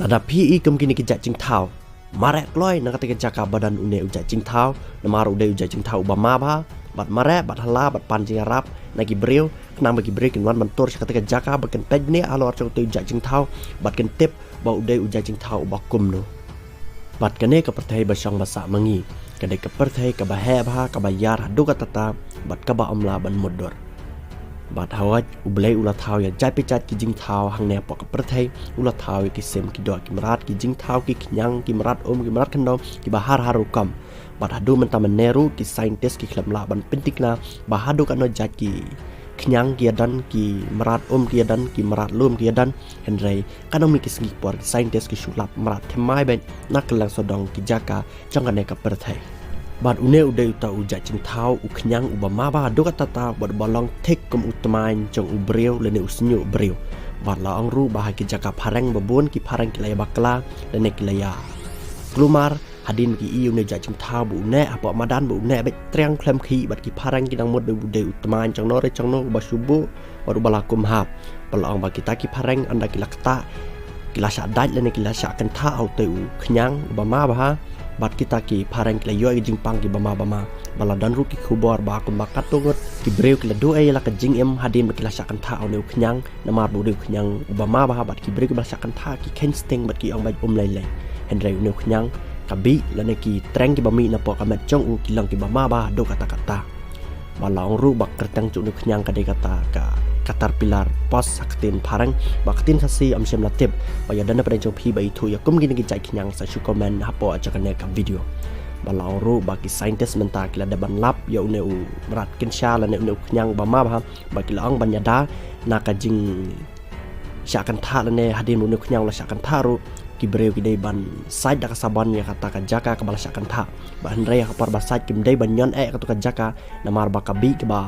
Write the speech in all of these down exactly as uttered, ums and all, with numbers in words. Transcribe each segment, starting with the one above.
Lada phi i kum kine ki jait jingthaw, mareh kloi na kata ka jaka ba don une u jait jingthaw, namar u dei u jait jingthaw uba ma bha, bad mareh, bad hala, bad pan jingïarap na ki briew, khnang ba ki briew kin wan ban tur sha kata ka jaka, bad kin peit ne halor jong utei u jait jingthaw, bad kin tip ba u dei u jait jingthaw uba kumno. Bad kane ka pyrthei ba shong ba sah ma ngi, ka dei ka pyrthei kaba heh bha, kaba ïar haduh katta, bad kaba ym lah ban mutdur. Bad hawai, U Blei u la thaw ïa jait pa jait ki jingthaw hangne hapoh ka pyrthei, u la thaw ïa ki sim, ki doh, ki mrad, ki jingthaw, ki khñiang, ki mrad um, ki mrad khyndew, kiba har har rukom. Bad haduh mynta mynne ruh ki scientist ki khlem lah ban pynthikna ba haduh katno jait ki khñiang ki ïadon, ki mrad um ki ïadon, ki mrad lum ki ïadon. Hynrei katno mih ki sngi por ki scientist ki shu lap mrad thymmai beit na kylleng sawdong ki jaka jong kane ka pyrthei. Bad une u dei uta u jait jingthaw, u khñiang uba ma bha haduh katta, bad uba long thik kum u tmaiñ jong u briew lane u shñiuh briew. Bad la ong ruh ba ha ki jaka phareng ba bun, ki phareng ki la ïa bakla lane ki la ïa klumar hadien ba ki i une u jait jingthaw ba u neh hapoh madan, ba u neh beit triang khlem khih, bad ki phareng ki nang mut ba u dei u tmaiñ jong no re jong no uba shu buh bad uba la kum hap. Bad la ong ba kita ki phareng ynda ki la ktah, ki la shah dait lane ki la shah kynthah ha utei u khñiang uba ma bha, bad kita ki phareng ki la ïoh ïa ki jingpang kiba ma ba ma. Bad la don ruh ki khubor ba kumba katto ngut ki briew ki la duh ei ïa la ka jingim hadien ba ki la shah kynthah ha une u khñiang, namar ba u dei u khñiang uba ma bha, bad ki briew kiba la shah kynthah ki kheiñ sting bad ki ong ba um lei lei. Hynrei une u khñiang, ka bih lane ki treng kiba mih napoh ka met jong u ki long kiba ma bha haduh katta katta. Bad la ong ruh ba kyrteng jong une u khñiang ka dei kata ka caterpillar, pos ha ka ktien phareng, bad ka ktien Khasi ym shym la tip. Ba ïa don na pdeng jong phi ba ithuh ïa kum kine ki jait khñiang, sa shu comment hapoh jong kane ka video. Bad la ong ruh ba ki scientist mynta ki la dep ban lap ïa une u mrad kynsha lane une u khñiang uba ma bha, bad ki la ong ban ïada na ka jing shah kynthah lane hadien ba une u khñiang u la shah kynthah ruh, ki briew ki dei ban sait da ka sabon ïa kata ka jaka kaba la shah kynthah. Bad hynrei ha ka por ba sait kim dei ban ñion eh kato ka jaka, namar ba ka bih kaba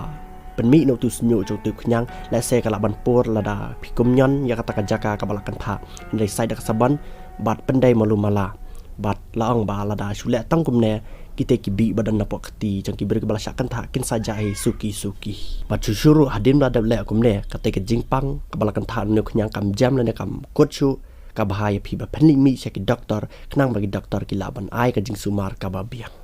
pynmih na utu u shñiuh jong utu u khñiang, lehse ka lah ban pur lada phi kum ñion ïa kata ka jaka kaba la kynthah. Hynrei sait da ka sabon bad pyndei malu mala. Bad la ong ba lada shu leh tang kumne, kitei ki bih ba don napoh kti jong ki briew kiba la shah kynthah kin sa jah hi suki suki. Bad shuh shuh ruh hadien ba la dep leh kumne, katei ka jingpang kaba la kynthah na une u khñiang kam jem lane kam kut shuh, kaba ha ïa phi ba pynleit mih sha ki doktor, khnang ba ki doktor ki lah ban ai ka jingsumar kaba biang.